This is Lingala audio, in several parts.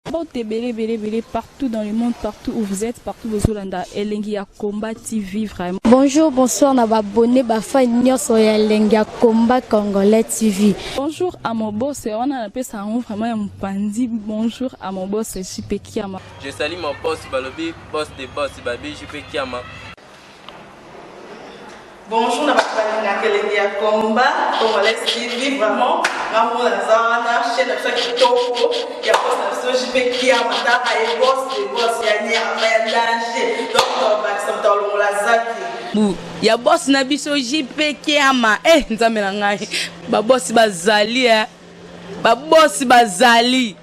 Mbote ebele ebele ebele partout dans le monde, partout où vous êtes, partout bozolanda Elengi ya Combat TV vraiment. Bonjour, bonsoir na ba abonnés ba fans nyonso ya Elengi ya Combat Congolais TV. Bonjour à mon boss, wana napesa yango vraiment ya mopanzi. Bonjour à mon boss JP Kiama. Je salue mon boss balobi boss de boss babi JP Kiama. Bonjour na bato balingaka elengi ya combat congolais TV vraiment nga moko naza wana chaîne na biso ya kitoko ya boss na biso JP Kiama tala ye boss de boss ya nyama ya danger donc tobakisa moto alongola zaki bu ya boss na biso JP Kiama eh nzambe na ngai ba boss bazali eh ba boss bazali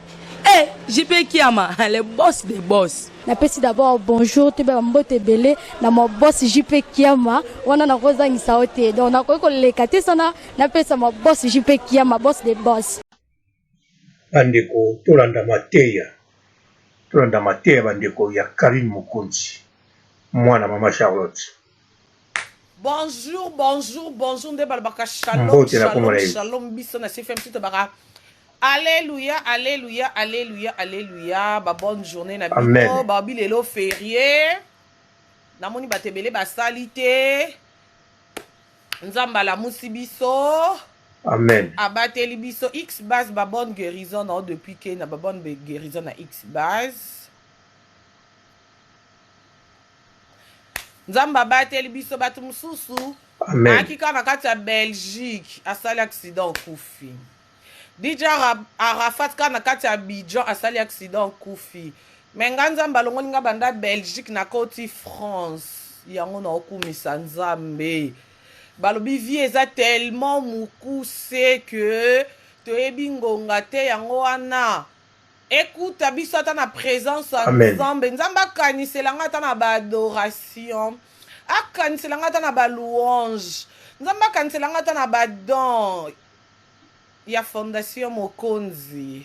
eh JP Kiama le boss de boss. Napesi d'abord bonjour toyeba ba mbote ebele na ma boss JP Kiama wana nakozangisa yo te donc nakoki koleka te sana napesa ma boss JP Kiama boss de boss. Bandeko tolanda mateya tolanda mateya bandeko ya Carine Mokonzi mwana mama Charlotte. Bonjour, bonjour, bonjour nde balobaka shalom, Mbote na kombo shalom, na ye. shalom biso na CFMC tobaka Alléluia, alléluia, alléluia, alléluia. Ba bonne journée na Amen. bino. Ba bi lelo férié. Namoni bato ebele basali te. Nzambe alamusi biso. Amen. Abateli biso X base ba bonne guérison na depuis ke na ba bonne guérison na X base. Nzambe abateli biso bato mosusu. Amen. Ayaki kaka na kati ya Belgique asali accident akufi. DJ Arafat kaka na kati ya Abidjan asali accident akufi. Mais nga Nzambe alongoli nga banda Belgique nakoti France. Yango naokumisa Nzambe. Balobi vie eza tellement mukuse que toyebi ngonga te yango wana ekuta biso ata na presence ya Nzambe. Nzambe akanisela nga ata na ba adoration. Akanisela nga ata na ba louange. Nzambe akanisela nga ata na ba don ya fondation mokonzi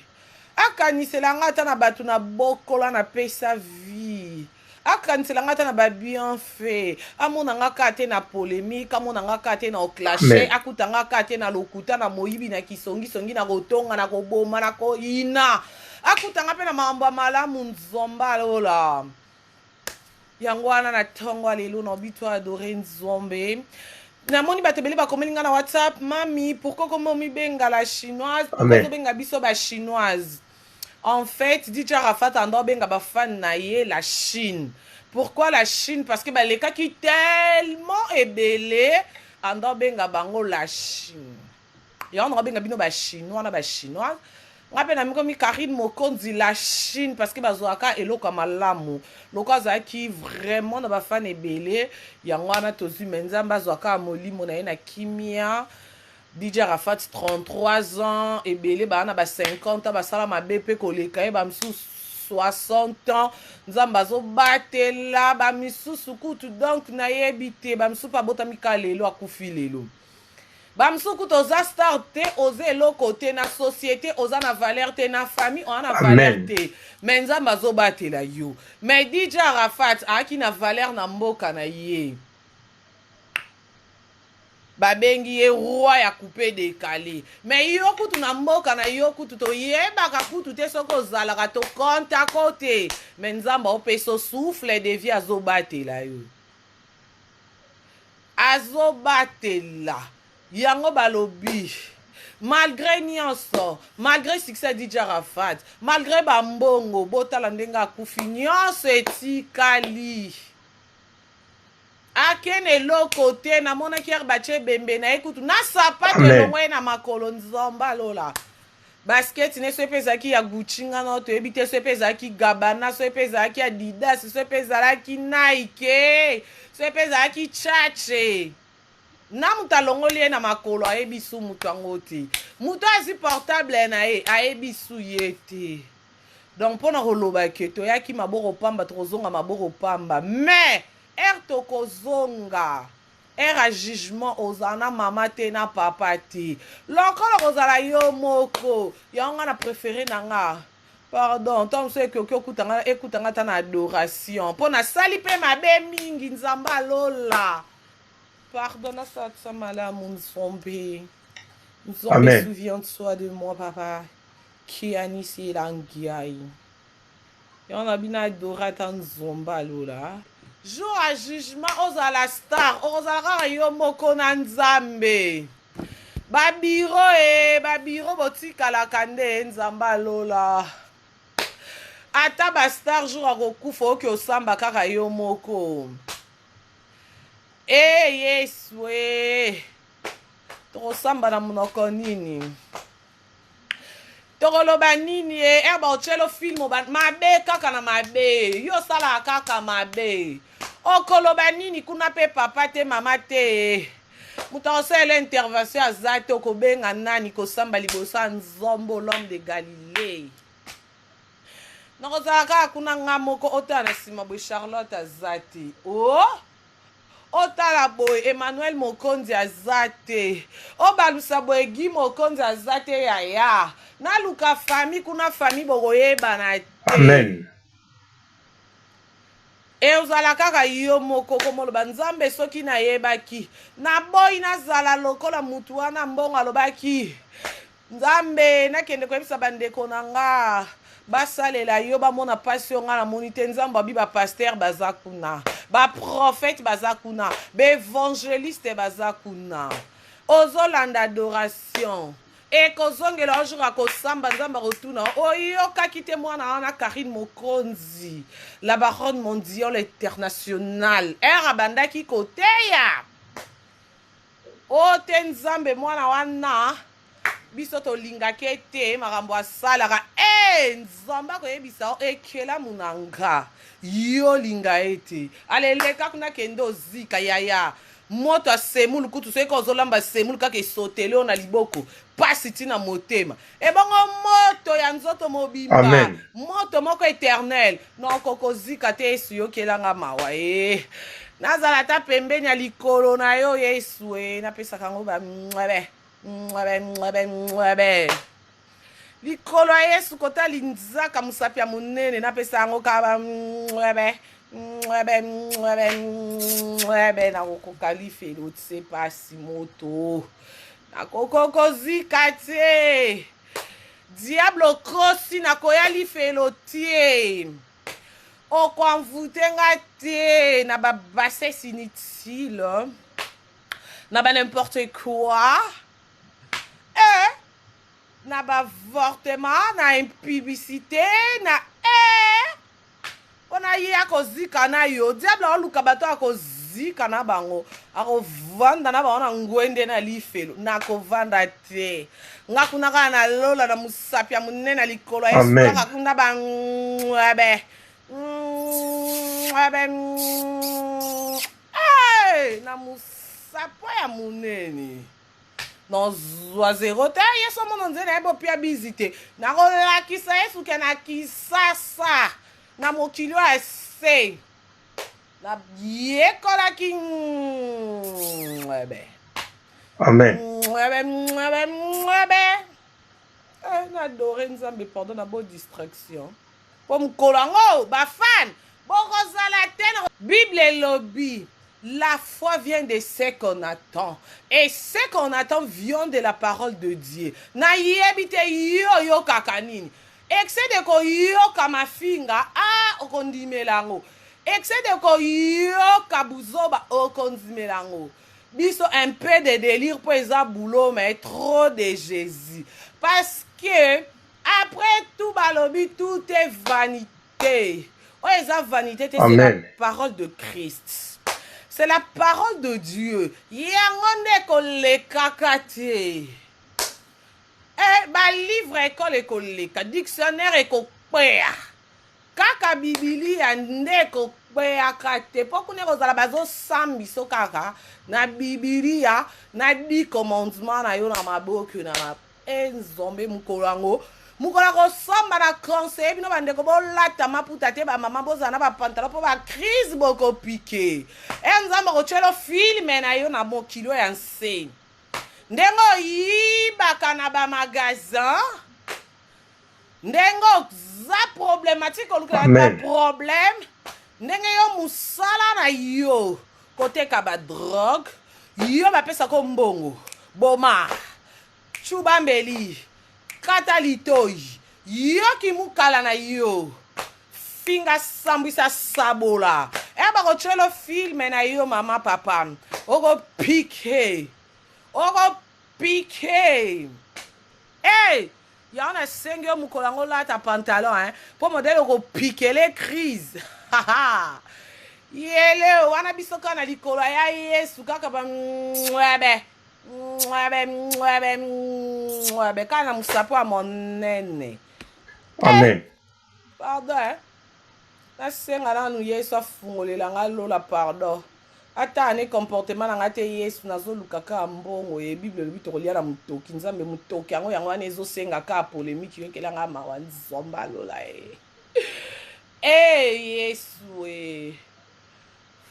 akanisela nga ata na bato na bokola na pesa vie akanisela nga ata na ba bienfait amona nga kaka te na polemique amona nga kaka te na oclashe akuta nga kaka te na lokuta na moyibi na kisongisongi na kotonga na koboma na koyina akuta nga mpe na makambo ya malamu nzomba lola Yango wana na tongo ya lelo na obi to adore Nzambe. Namoni bato ebele bakomeli nga na WhatsApp, mami, pourquoi comment omibenga la chinoise? Pourquoi ozobenga biso ba chinoise? En fait, DJ Arafat anda obenga ba fan na ye la Chine. Pourquoi la Chine? Parce que balekaki tellement ebele anda obenga bango la Chine. Yango na obenga bino ba chinois na ba chinoise. Nga mpe namikomi Carine Mokonzi la Chine parce que bazwaka eloko ya malamu. Loko azalaki vraiment na ba fan ebele, yango wana tozwi me Nzambe azwaka molimo na ye na kimia. DJ Arafat 33 ans, ebele baa na ba 50 ans basala mabe mpe koleka ye ba misusu 60 ans Nzambe azobatela ba misusu kutu donc nayebi te ba misusu mpe abotami ka lelo akufi lelo. Ba misusu kutu oza star te oza eloko te na societe oza na valeur te na famille oza na valeur te mais nzambe azobatela yo mais DJ Arafat ayaki na valeur na mboka na ye babengi ye roi ya coupe decale mais yo kutu na mboka na yo kutu toyebaka kutu te soki ozalaka tokontako te mais nzambe aopesa souffle de vie azobatela yo Azobatela yango balobi malgre nionso malgre succès ya DJ Arafat malgre ba mbongo botala ndenge akufi nionso etikali ake na eloko te namonaki ere batie ebembe na ye kutu na sapato elongo ye na makolo nzomba lola Basket ne soki pe ezalaki ya Gucci nga nao toyebi te soki pe ezalaki Gabbana soki pe ezalaki Adidas soki pe ezalaki Nike soki pe ezalaki Chache na moto alongoli ye na makolo ayebi su moto yango te moto azwi portable na ye ayebi su ye te donc mpo na koloba ke toyaki maboko pamba tokozonga maboko pamba mais heure tokozonga Heure ya jugement ozala na mama te na papa te lokola okozala yo moko yango nga na prefere na nga pardon ntango mosusu ekoki okuta nga ekuta nga ata na adoration mpo nasali mpe mabe mingi nzambe alola pardon nasalisa malamu nzambe nzambe souviens-toi de moi papa kianisi elangiai. Yango na bino adore ata nzomba alola. Jour ya jugement ozala star, okozala kaka yo moko na Nzambe. Ba bureau e, ba bureau botikalaka nde Nzambe alola. Ata ba star jour akokufa oki osamba kaka yo moko. E Yesu e. Tokosamba na monoko nini? Tokoloba nini e ere baotyelo film mabe kaka na mabe yo osalaka kaka mabe okoloba nini kuna mpe papa te mama te moto akosalela intervention aza te okobenga nani kosamba liboso ya nzombo l'homme de Galilée nakozala kaka kuna nga moko otala na nsima boye Charlotte aza te o oh? Otala boye Emmanuel Mokonzi aza te. Obalusa boye Guy Mokonzi aza te yaya. Naluka famille kuna famille bokoyebana te. Amen. E ozala kaka yo moko komoloba Nzambe soki nayebaki naboyi nazala lokola mutu wana mbongo alobaki Nzambe nakende koyebisa bandeko na nga basalela yo bamona pasi oyo nga namoni te Nzambe abi ba pasteur baza kuna ba prophète baza kuna ba evangeliste baza kuna ozolanda adoration ekozongela yo jour akosamba Nzambe akotuna oyokaki te mwana wana Carine Mokonzi la baronne mondiale internationale heure abandaki koteya O te nzambe mwana wana biso tolingaki ye te makambo asalaka e nzambe akoyebisa yo ekelamu na nga yo linga ye te aleleka kuna kende ozika yaya moto ya semulu kutu soki ozolamba semulu kaka esotele yo na liboko pasi ti na motema ebongo moto ya nzoto mobimba Amen. moto moko eternel noko kozika te yesu yokelanga mawa e nazala ata pembeni ya likolo na yo yesu e napesaka yango bamwebe mwebe mwebe mwebe likolo ya yesu kota linzaka mosapi ya monene napesa yango kaka bamwebe mwebe mwebe mwebe nakokoka lifelo tse pasi moto Nakoko kozika te. Diable okosi nakoya lifelo te. Oko envoute nga te na ba bassesse inutile. Na ba n'importe quoi. Eh na ba avortement na impubicité na eh mpo na ye akozika na yo diable aoluka bato akozika na bango akovanda na bango na ngwende na lifelo nakovanda te nga kuna kaka na lola na mosapi ya monene na likolo ya yesu kaka kuna bangwebe ngwebe na mosapo ya monene nozwa zero te yesu amono nzela ye bopia bizi te nakolakisa yesu ke na kisasa na mokili oyo ya se nayekolaki nwebe amen nwebe nwebe nwebe eh, na adore nzambe pardon na bo distraction mpo mokolo yango bafan bokozala te na bible elobi La foi vient de ce qu'on attend. Et ce qu'on attend vient de la parole de Dieu. Na yebi te yo yokaka nini. Excès de koyoka mafinga, ah okondimela yango. Excès de koyoka buzoba, okondimela yango. Biso un peu de délire po eza boulot mais trop de Jésus. Parce que après tout balobi tout est vanité. Te oyo eza vanité te c'est la parole de Christ. C'est la parole de Dieu. Yango nde ekolekaka te. Eh, ba livre école ekoleka, dictionnaire ekokweya. Kaka Bibilia nde ekokweyaka te. Mpo kuna ekozala bazosambiso kaka na Bibilia na di commandement na yo na maboko na E nzombe mokolo yango mokolo ya kosamba na conseille bino bandeko bolata maputa te bamama bozala na bapantalon mpo bacrise bokopike e nzambe akotyelo filme na yo na mokili oyo ya nse ndenge oyibaka na bamagasin ndenge oza problématique olukela baproblème ndenge yo mosala na yo koteka ba drogue yo bapesako mbongo boma chuba mbeli kata litoi yo kimukala na yo. Finga, sambwisa, sabola. E bakotyelo filme na yo mama papa. Okopike. Okopike. Hey! Yango nasengi yo mokolo yango olata pantalon hein? Mpo modele okopikele crise. Yele wana biso kaka na likolo ya Yesu kaka ba mwebe mwebe mwebe mwebe kaka na mosapo ya monene. Amen. Pardon hein? Nasenga nanu Yesu afungolela nga lola pardon. Ata ane comportement na nga te Yesu nazoluka kaka mbongo ye Bible elobi tokolia na motoki Nzambe motoki yango yango wana ezosenga kaka polemique yokela nga mawa nzomba lola ye. Eh Yesu eh.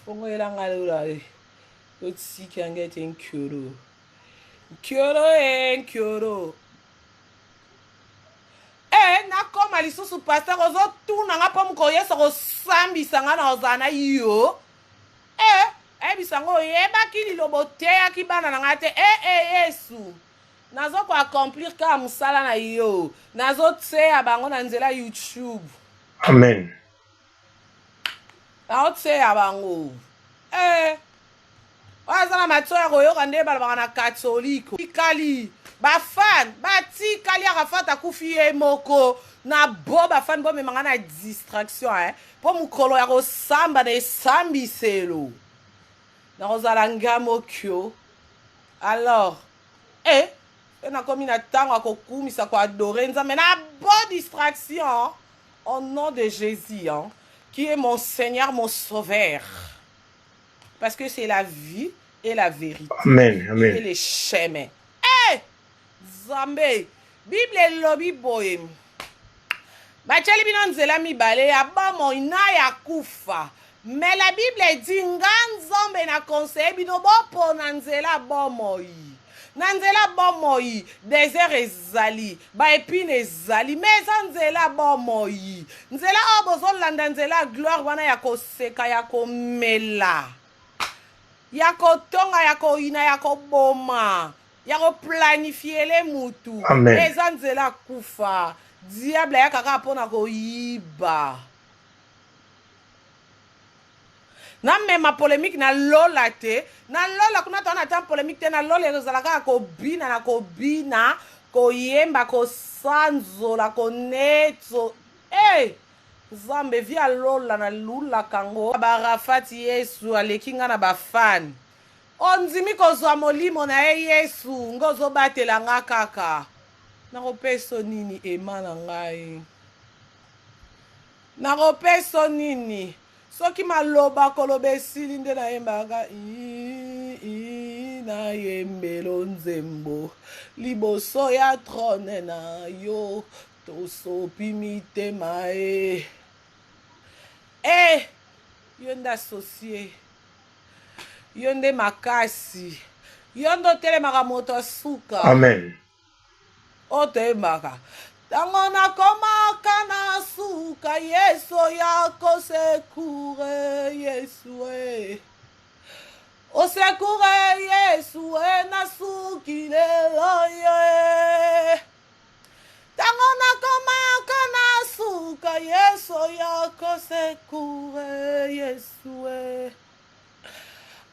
Fongolela nga lola eh. Otika nga ete nkioro. Nkioro eh nkioro. Eh nakoma lisusu pasteur ozotuna nga mpo mokolo Yesu akosambisa nga na ozala na yo. Eh ayebisa ngo oyebaki liloba oteyaki bana na nga te. Eh eh Yesu. Nazo ko accomplir kaka mosala na yo. Nazoteya bango na nzela YouTube. Amen. Nazoteya bango. Eh oyo aza na matoi ya koyoka nde balobaka na katholiko tikali bafan batikali Arafat akufi ye moko na bo bafan bomemanga na distraction eh? Mpo mokolo ya kosamba na esambiselo nakozala nga mokio alors eh mpe nakomi na ntango ya kokumisa koadore Nzambe na bo distraction au nom de Jésus hein, qui est mon Seigneur, mon Sauveur. Parce que c'est la vie et la vérité. Amen. Amen. Et les chemins. Eh! Nzambe, Bible elobi boye. Batieli bino nzela mibale ya bomoi na ya kufa. Mais la Bible dit nga Nzambe na conseille bino bopona nzela bomoi. Na nzela bomoi, désert ezali, ba épines ezali, mais eza nzela bomoi. Nzela oyo bozolanda nzela ya gloire wana ya koseka, ya komela, ya kotonga, ya koyina, ya koboma, ya koplanifiele mutu. Amen. Eza nzela kufa. Diable ayaka kaka mpona koyiba. Namema polemique na lola te. Na lola kuna toza na temps polemique te. Na lola ezala kaka kobina na kobina, koyemba, kosanzola, konetso. Hey! Nzambe via lola na lulaka ngo. Ba Rafat Yesu aleki nga na ba fan. Ondimi kozwa molimo na ye Yesu ngo ozobatela nga kaka. Nakopesa nini ema na ngai? Nakopesa nini? Soki maloba koloba esili nde nayembaka nayembelo nzembo liboso ya trone na yo tosopi mitema e. Eh, yo nde associe, yo nde makasi, yo nde otelemaka moto asuka. Amen. Oyo toyembaka ntango nakomaka na suka Yesu ya kosekure Yesu e osekure Yesu e nasuki lelo yo e ntango nakomaka na suka Yesu ya kosekure Yesu e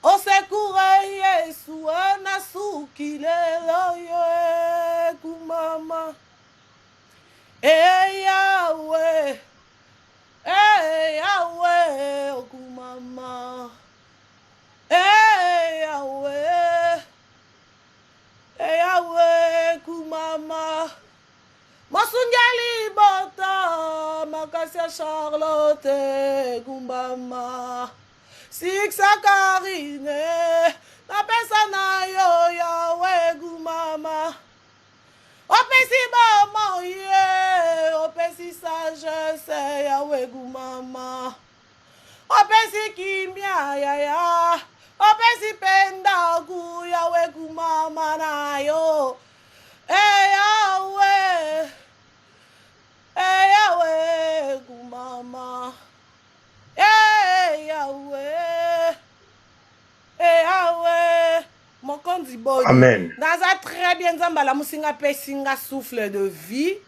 osekure Yesu e nasuki lelo yo e kumama e Yahweh e Yahweh okumama e Yahweh e Yahweh kumama mosungi ya libota makasi ya Charlotte kumbama Siksa Karine napesa na yo Yahweh kumama opesi bomoi ye opesi sagesse Yahweh kumama opesi kimia yaya opesi mpe ndako Yahweh kumama na yo e Yahweh e Yahweh kumama e Yahweh e Yahweh mokonzi boni. Amen. Naza très bien Nzambe alamusi nga apesi nga souffle de vie.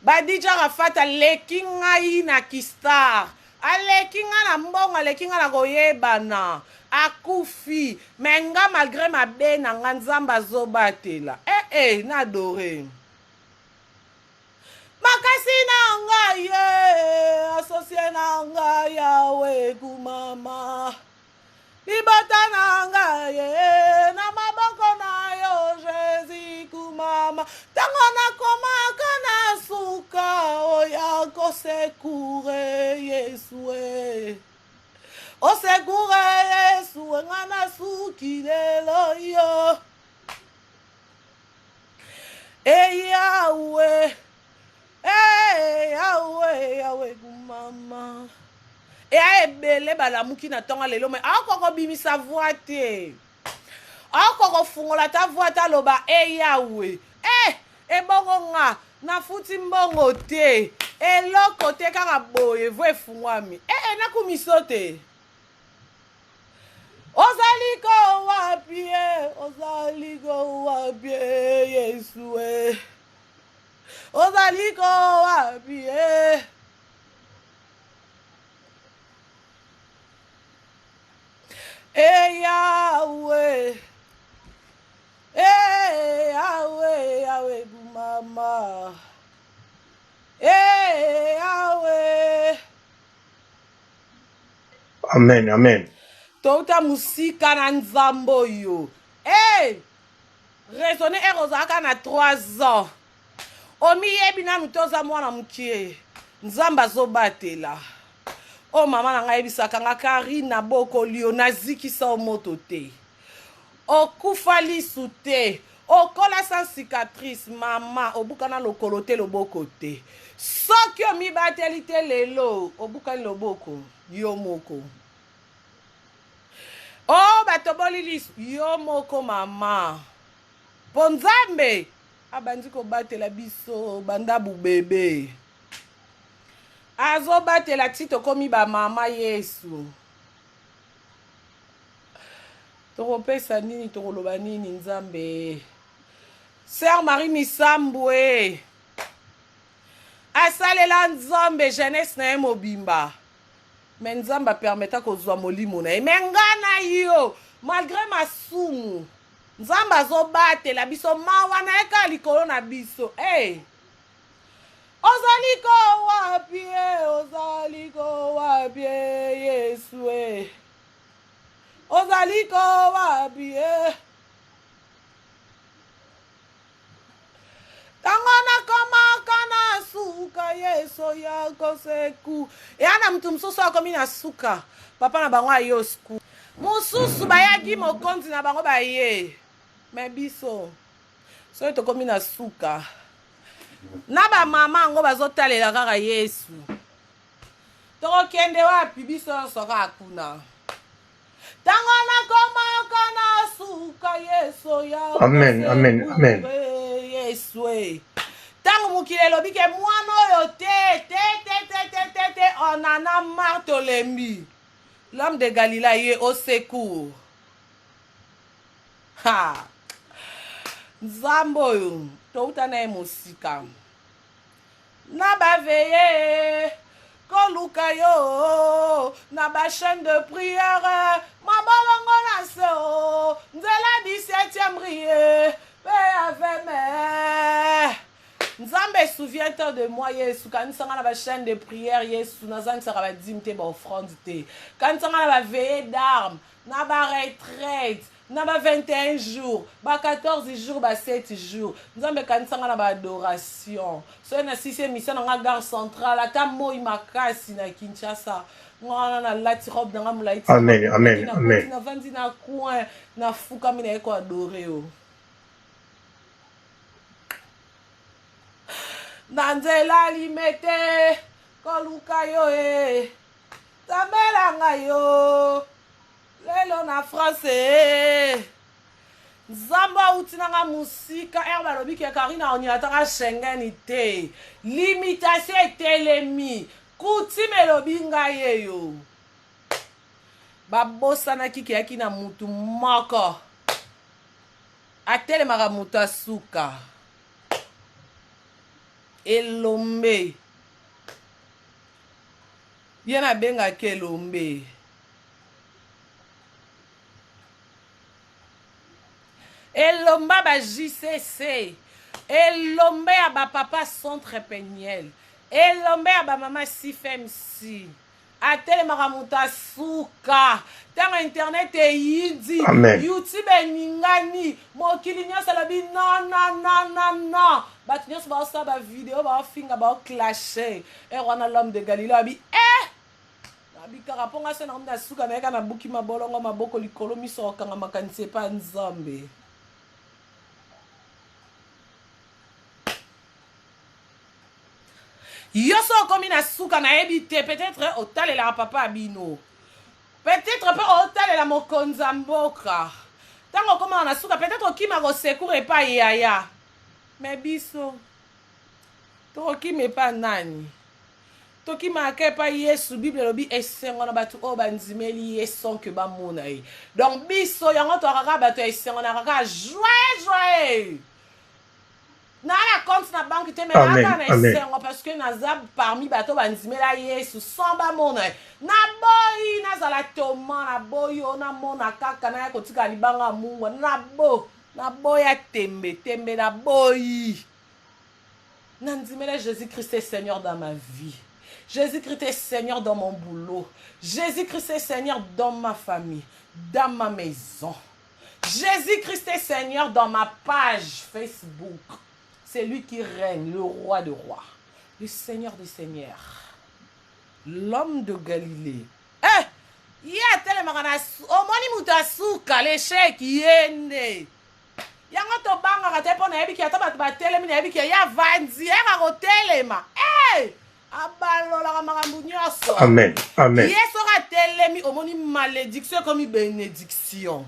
Ba DJ Arafat aleki ngai na ki star. Aleki nga na mbongo, aleki nga na koyebana. Akufi. Mais nga malgre mabe na nga Nzambe azobatela. Eh eh, na adore. Makasi na ngai ye, associe na ngai Yahweh kumama. Libota na ngai ye, na maboko na yo Jesus kumama. Tango nakomaka na suka oya kosekure Yesu e. Osekure Yesu e, nga nasuki lelo yo. E Yahweh, e Yahweh, Yahweh kumama. Eya ebele balamuki na ntongo lelo me akoka kobimisa voi te. Akoka kofungola ata voi te aloba e Yahweh. Eh, ebongo nga nafuti mbongo te. Eloko te kaka boye voi efungwami. Eh, eh nakumiso te. Ozali ko wapi e, ozali ko wapi e, Yesu e. Ozali ko wapi e. E Yahweh. E Yahweh, Yahweh mama. E Yahweh. Amen, amen. Touta musika na nzambe oyo. Hey! Raisonner ere ozalaka na 3 ans. Omiyebi nanu te oza mwana mukie. Nzambe azobatela. Oyo mama na ngai ayebisaka nga Karine na bokoli yo nazikisa yo moto te. Okufa lisu te. Okola sans cicatrice mama obukana lokolo te loboko te. Soki omibateli te lelo obukani loboko yo moko. Oh batoboli lisu yo moko mama. Po Nzambe abandi kobatela biso banda bubebe. Azobatela ti tokomi ba mama Yesu. Tokopesa nini tokoloba nini Nzambe. Sœur Marie Misambwe asalela Nzambe jeunesse na ye mobimba. Mais Nzambe apermeta kozwa molimo na ye. Mais nga na yo malgré masumu Nzambe azobatela biso mawa na ye kaka likolo na biso. Hey. Ozali ko wapi e, ozali ko wapi e, Yesu e. Ozali ko wapi e. Tango nakomaka na suka Yesu ya koseku. Eya na mutu mosusu akomi na suka. Papa na bango aye osku. Mosusu bayaki mokonzi na bango baye. Me biso soki tokomi na suka na ba mama yango bazotalela kaka Yesu. Tokokende wapi biso nyonso kaka kuna. Tango nakomaka na suka Yesu ya Amen, amen, amen. Yesu e. Tango mokili elobi ke mwana oyo te te te te te te te on en a marre tolembi. L'homme de Galilée ye au secours. Ha. Nzambe oyo touta na ye mosika. Na ba veille koluka yo na ba chaîne de prière mabolongo na se o nzela 17e rie pe aveme Nzambe souviens-toi de moi Yesu kanisa nga na ba chaîne de prière Yesu nazangisaka ba dime te ba offrande te kanisa nga na ba veille d'armes na ba retraite na ba 21 jours ba 14 jours ba 7 jours nzambe kanisa nga na ba adoration soki na sisi emission na nga gare centrale ata moi makasi na Kinshasa nga wana nalati robe na nga molai amen amen amen navandi na coin nafukami naye ko adore yo na nzela limete koluka yo e nzambe na ngai yo Lelo na France ee. Nzambe awuti na nga musika heure balobi ke Karine aoniataka Schengen te. Limitation etelemi. Coutume elobi nga yeyo. Babosanaki ke yaki na mutu moko. Atelemaka mutu asuka. Elombe. Ye nabengaki elombe. Elomba ba JCC. Elombe ya ba papa centre peniel. Elombe ya ba mama CFMC. Atelemaka moto asuka. Ntango internet eyindi, YouTube eningani, mokili nyonso alobi non non non non non. Bato nyonso baosala ba video, baofinga, baoclashe. Heure wana l'homme de Galilée abi eh Nabi kaka mpo nga se nakomi na suka nayeka nabuki mabolongo maboko likolo miso kokanga makanisi epa Nzambe. Yo so okomi na suka nayebi te peut-être otalelaka papa ya bino peut-être mpe otalela mokonzi ya mboka ntango okomaka na suka peut-être okimaka osecour epai yaya me biso tokokima epai nani tokimaka epai yesu bible elobi esengo na bato oyo bandimeli ye sans que bamona ye donc biso yango toyaka kaka bato ya esengo na kaka joye joye naa na compte na banque te mais naa kaka na esengo parce que naza parmi bato bandimela yesu sans bamona ye naboyi nazala toma naboyi oyo namona kaka naya kotika libanga ya mungwa nabo naboya tembe tembe naboyi nandimela jésus christ est seigneur dans ma vie Jésus-Christ est Seigneur dans mon boulot. Jésus-Christ est Seigneur dans ma famille, dans ma maison. Jésus-Christ est Seigneur dans ma page Facebook. C'est lui qui règne, le roi de rois, le Seigneur des seigneurs, l'homme de Galilée. Eh, ye atelemaka na omoni moto asuka l'échec ye nde yango tobangaka te mpo nayebi ke ata bato batelemi nayebi ke ye avandi yaka kotelema hey! abalolaka makambo nyonso amen amen ye soki atelemi omoni malédiction ekomi bénédiction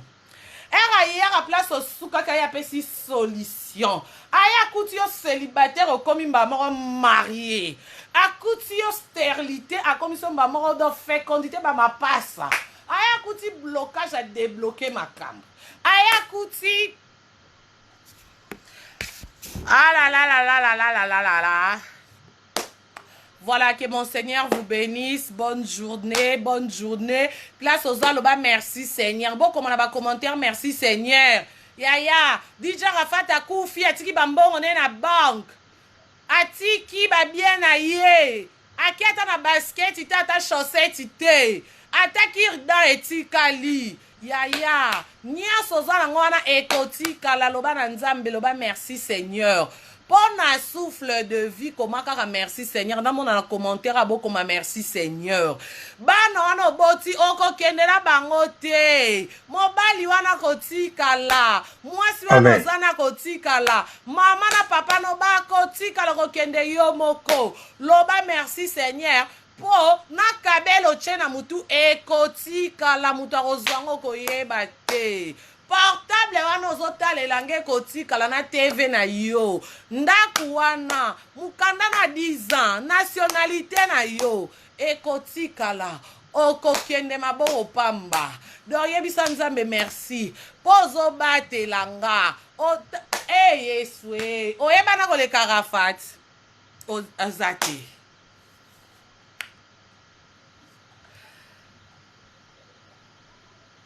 ere ayaka place osukaki aye apesi solution aye akuti yo célibataire okomi mbala moko marie akuti yo stérilité akomi so mbala moko do fécondité bamapasa aye akuti blocage adébloke makambo aye akuti ah la la la la la la la la la la Voilà, que mon Seigneur vous bénisse. Bonne journée, bonne journée. Place aux aloba, merci Seigneur. Bon, comme on a ba commentaire, merci Seigneur. Yaya, DJ Rafat akufi, atiki bambongo ne na banque. Atiki ba bien na ye. Aki ata na basket te, ata chaussette te. Ata cure-dent etikali. Yaya, nyonso oza nango wana ekotikala loba na Nzambe, loba merci Seigneur. Mpo na souffle de vie koma kaka merci Seigneur. Namona na commentaire abokoma merci Seigneur. Bana wana oboti okokende na bango te. Mobali wana kotikala, mwasi wana oza na kotikala, mama na papa no bakotikala kokende yo moko. Loba merci Seigneur mpo na kabelo otye na mutu ekotikala, moto akozwa yango koyeba te. Portable wana ozotalela nge ekotikala na TV na yo, ndako wana, mokanda na 10 ans, nationalité na yo ekotikala, okokende maboko pamba. Donc yebisa Nzambe merci mpo ozobatela nga. Hey, Yesu hey. Oyebana koleka Rafat oza te.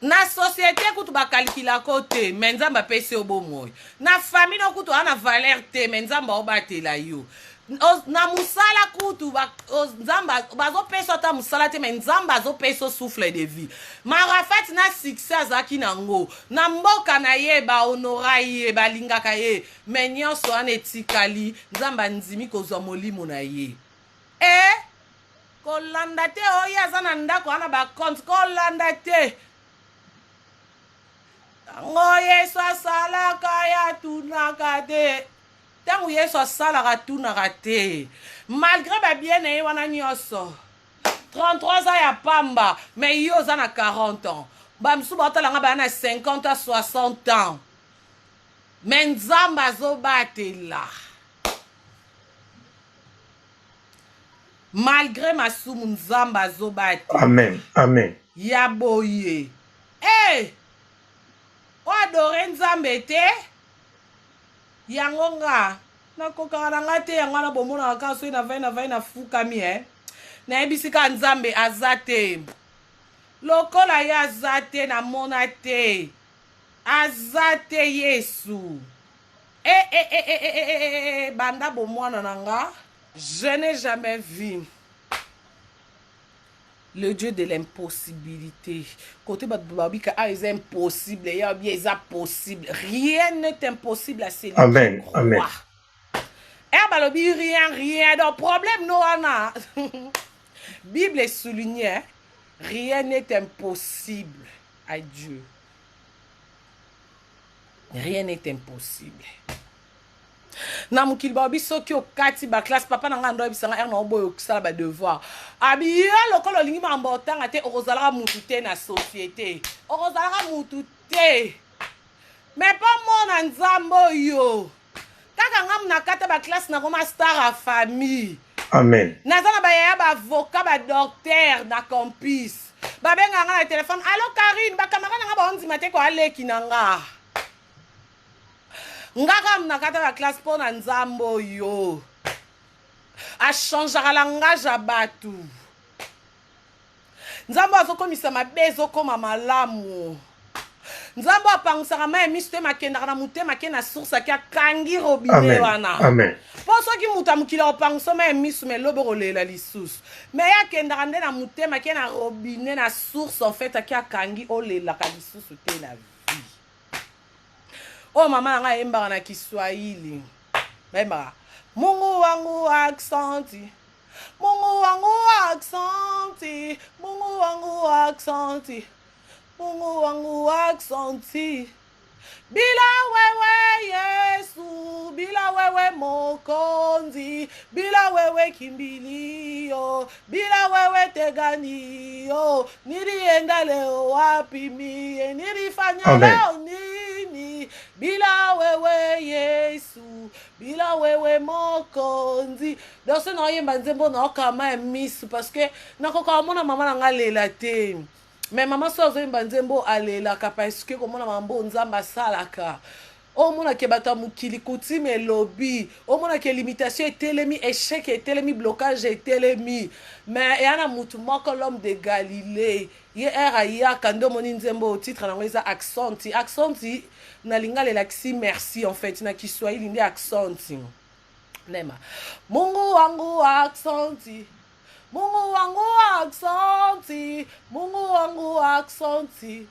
Na société kutu bakalikilako te me nzambe apesi yo bomoi na famille no kutu aza na valeur te me nzambe aobatela yo na mosala kutu nzambe bazopesa ata mosala te me nzambe azopesa souffle de vie marafat na succès azalaki nango na mboka na ye bahonora ye balingaka ye me nyonso wana etikali nzambe andimi kozwa molimo na ye e kolanda te oyo aza na ndako wana bacompte kolanda te ntango yesu asalaka ye atunaka te ntango yesu asalaka atunaka te malgré babie na ye wana nyonso 33 ans ya pamba mais yo oza na 40 ans bamisusu baotala nga baya na 50 à 60 ans mais nzambe azobatela malgré masumu nzambe azobatela amen amen ya boye hey! Eh! oadore nzambe te yango nga. Nakokaka na nga te yango wana bomonaka kaka soki navai navai nafukami eh. Nayebisi kaka Nzambe aza te. Lokola ye aza te namona te. Aza te Yesu. Eh, eh, eh, eh, eh, eh, eh, eh, banda bomwana na nga je n'ai jamais vu le dieu de l'impossibilité côté bato babika ah eza impossible ya bien eza possible rien n'est impossible à celui amen qui croit amen eh balobi rien rien donc problème no wana bible esouligne hein? rien n'est impossible à dieu rien n'est impossible na mokili balobi soki okati baklasse papa na ngai ando ayebisa ngai ere na oboya okosala badevoir abi yo lokola olingi makambo otanga te okozalaka mutu te na société okozalaka mutu te me mpo mona nzambe oyo kaka ngai nakata baklasse nakoma star ya famille amen naza na bayaya baavocat badocteur na campus babengaka ngai na telefone alo karine bacamarade na ngai baondima te ko aleki na nga nga kaka nakata ba classe mpo na nzambe oyo achangeaka langage ya bato nzambe azokomisa mabe ezokoma malamu nzambe apangusaka mai ya miso te makendaka na motema ke na source ake akangi robinet wana mpo soki moto ya mokili akopangusa mai ya miso me lobi okolela lisusu me ye akendaka nde na motema ke na robinet na source en fait ake akangi olelaka lisusu te na vie oyo mama na ngai ayembaka na kiswahili bayembaka mungu wangu aksanti mungu wangu aksanti mungu wangu aksanti mungu wangu aksanti bila wewe yesu bila wewe mokonzi bila wewe kimbilio bila wewe teganio nilienda leo wapi mie nilifanya Amen. leo nini bila wewe yesu bila wewe mokonzi donc so naoyemba nzembo naokama ya misu parce que nakoka komona mama na nga alela te mais mama so azoyemba nzembo alelaka parce que komona mambo nzambe asalaka omonake bato ya mokili coutume elobi omonake limitation etelemi échec etelemi blocage etelemi mais eya na mutu moko l'homme de galilée ye ere ayaka nde omoni nzembo oyo titre nango eza accenti accenti na lingala elakisi merci en fait na kiswahili nde accenti nema mungu wangu accenti mungu wangu accenti mungu wangu accenti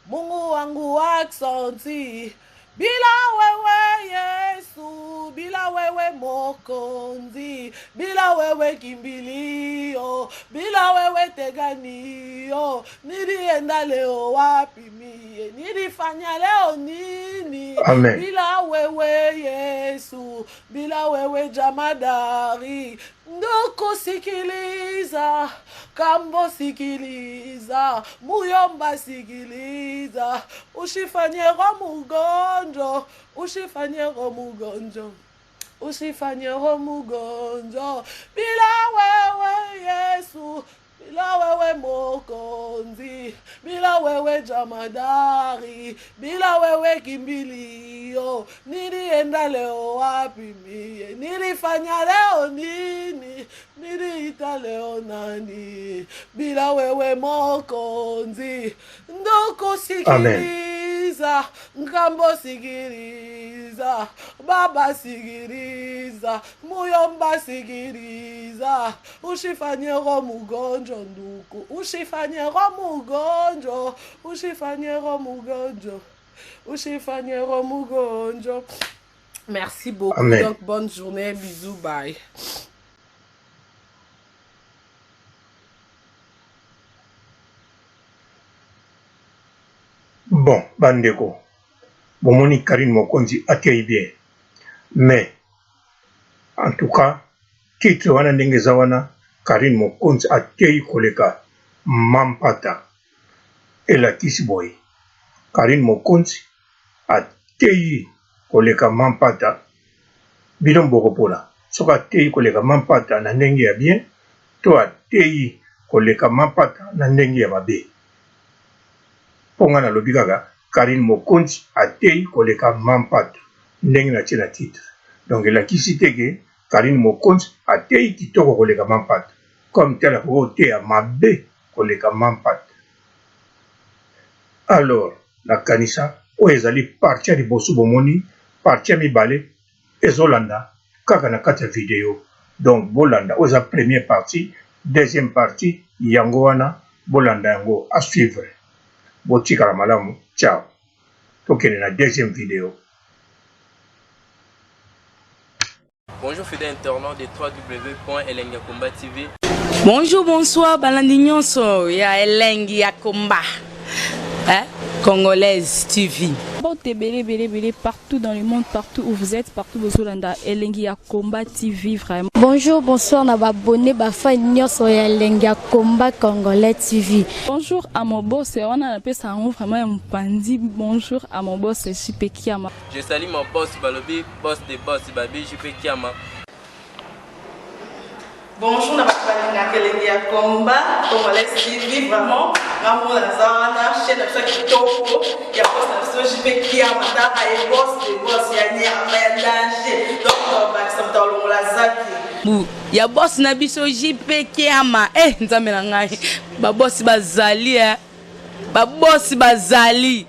mungu wangu aksanti bila wewe yesu bila wewe mokonzi bila wewe kimbilio bila wewe teganio nilienda leo wapi mie nilifanya leo nini Amen. bila wewe yesu bila wewe jamadari nduku sikiliza kambo sikiliza muyomba sikiliza ushifanyero mugonjo ushifanyero mugonjo usifanyero mugonjo bila wewe yesu bila wewe mokonzi bila wewe jamadari bila wewe kimbilio nilienda leo wapi mie nilifanya leo nini niliita leo nani bila wewe mokonzi nduku sikiliza ngambo sikiliza baba sikiliza muyomba sikiliza ushifanyero mugonjo nduku ushifanyero mugonjo ushifanyero mugonjo ushifanyero mugonjo merci beaucoup Amen. donc bonne journée bisous bye Bon bandeko bomoni Carine Mokonzi ateyi bien mais en tout cas titre wana ndenge eza wana Carine Mokonzi ateyi koleka Mampata elakisi boye Carine Mokonzi ateyi koleka Mampata bino bokopola soki ateyi koleka Mampata na ndenge ya bien to ateyi koleka Mampata na ndenge ya mabe po nga nalobi kaka Carine Mokonzi ateyi koleka Mampata ndenge natie na titre. Donc elakisi te ke Carine Mokonzi ateyi kitoko koleka Mampata, comme tel akoki koteya mabe koleka Mampata. Alors nakanisa oyo ezali partie ya liboso bomoni, partie ya mibale ezolanda kaka na kati ya video. Donc bolanda oyo eza première partie, deuxième partie yango wana bolanda yango à suivre. Botikala malamu, ciao. Tokende na deuxième video. Bonjour fidèles internautes de www.elengiyakomba TV. Bonjour, bonsoir, balandi nyonso ya Elengi ya Komba. Hein? Congolaise TV. Mbote ebele ebele ebele partout dans le monde, partout où vous êtes, partout bozolanda Elengi ya Combat TV vraiment. Bonjour, bonsoir na ba abonné ba fan nyonso ya Elengi ya Combat Congolais TV. Bonjour à mon boss, wana napesa yango vraiment ya mopanzi. Bonjour à mon boss JP Kiama. Je salue mon boss balobi boss de boss babi JP Kiama. Bonjour na bato balingaka Elengi ya Combat Congolais TV, vraiment nga moko naza wana, chaîne na biso ya kitoko ya boss na biso JP Kiama, taka ye boss de boss ya nyama ya danger, donc bakisa moto alongola zaki Bu ya boss na biso JP Kiama. Eh nzambe na ngai, ba boss bazali eh. Ba boss bazali.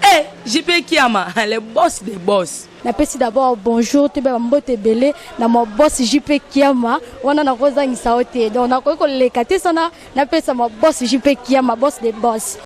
Eh JP Kiama, le boss des boss. Napesi d'abord bonjour toyeba bambote ebele na ma boss JP Kiama, wana nakozangisa yo te, donc nakoki koleka te sana napesa ma boss JP Kiama, boss de boss.